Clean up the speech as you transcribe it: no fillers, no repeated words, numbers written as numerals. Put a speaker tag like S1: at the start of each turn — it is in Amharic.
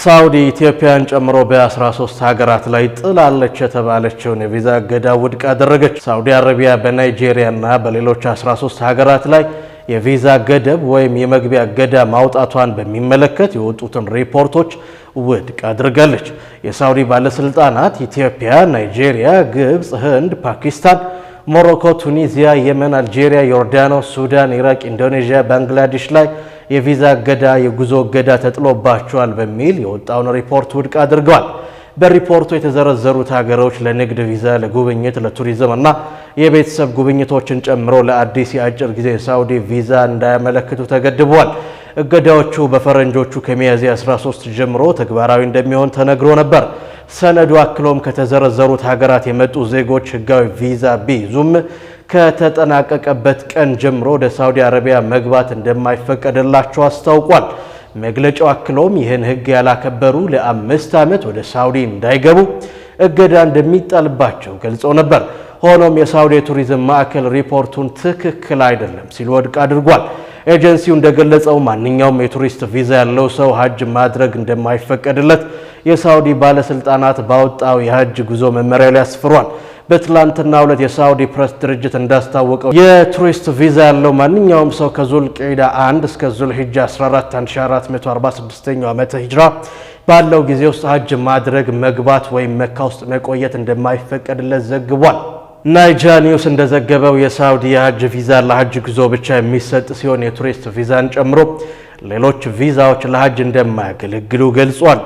S1: ሳውዲ ኢትዮጵያን ጨምሮ በ13 ሀገራት ላይ ጥላለች የተባለችውን የቪዛ እገዳ ውድቅ አደረገች። ሳውዲ አረቢያ በናይጄሪያና በሌሎች 13 ሀገራት ላይ የቪዛ ገደብ ወይም የመግቢያ እገዳ ማውጣቷን በሚመለከት የወጡትን ሪፖርቶች ውድቅ አድርጋለች። የሳውዲ ባለስልጣናት ኢትዮጵያ፣ ናይጄሪያ፣ ግብፅ፣ ህንድ፣ ፓኪስታን፣ ሞሮኮ፣ ቱኒዚያ፣ የመን፣ አልጄሪያ፣ ዮርዳኖስ፣ ሱዳን፣ ኢራቅ፣ ኢንዶኔዥያ፣ ባንግላዴሽ ላይ የቪዛ እገዳ፣ የጉዞ እገዳ ተጥሎባቸዋል በሚል የወጣውን ሪፖርት ውድቅ አድርገዋል። በሪፖርቱ የተዘረዘሩት ሀገሮች ለንግድ ቪዛ፣ ለጉብኝት፣ ለቱሪዝም እና የቤተሰብ ጉብኝቶችን ጨምሮ ለአዲስ የአጭር ጊዜ የሳውዲ ቪዛ እንዳያመለክቱ ተገድበዋል። እገዳዎቹ በፈረንጆቹ ከሚያዝያ 13 ጀምሮ ተግባራዊ እንደሚሆን ተነግሮ ነበር። ሰነዱ አክሎም ከተዘረዘሩት ሀገራት የመጡ ዜጎች ህጋዊ ቪዛ ቢይዙም ከተጠናቀቀበት ቀን ጀምሮ ወደ ሳውዲ አረቢያ መግባት እንደማይፈቀድላቸው አስታውቋል። መግለጫው አክሎም ይህን ህግ ያላከበሩ ለ5 ዓመት ወደ ሳውዲ እንዳይገቡ እገዳ እንደሚጣልባቸው ገልጸው ነበር። ሆኖም የሳውዲ የቱሪዝም ማዕከል ሪፖርቱን ትክክል አይደለም ሲል ውድቅ አድርጓል። ኤጀንሲው እንደገለጸው ማንኛውም የቱሪስት ቪዛ ያለው ሰው ሀጅ ማድረግ እንደማይፈቀድለት የሳውዲ ባለስልጣናት ባወጣው የሀጅ ጉዞ መመሪያ ላይ አስፍሯል። በትላንትናው ዕለት የሳውዲ ፕሬስ ድርጅት እንዳስታወቀው የቱሪስት ቪዛ ያለው ማንኛውም ሰው ከዙል ቂዕዳ 1 እስከ ዙል ሂጃ 14 1446 ዓመተ ሂጅራ ባለው ጊዜ ውስጥ ሀጅ ማድረግ፣ መግባት ወይም መካ ውስጥ መቆየት እንደማይፈቀድለት ዘግቧል። ናይጃ ኒውስ እንደዘገበው የሳውዲ የሀጅ ቪዛ ለሀጅ ጉዞ ብቻ የሚሰጥ ሲሆን የቱሪስት ቪዛን ጨምሮ ሌሎች ቪዛዎች ለሀጅ እንደማያገለግሉ ገልጿል።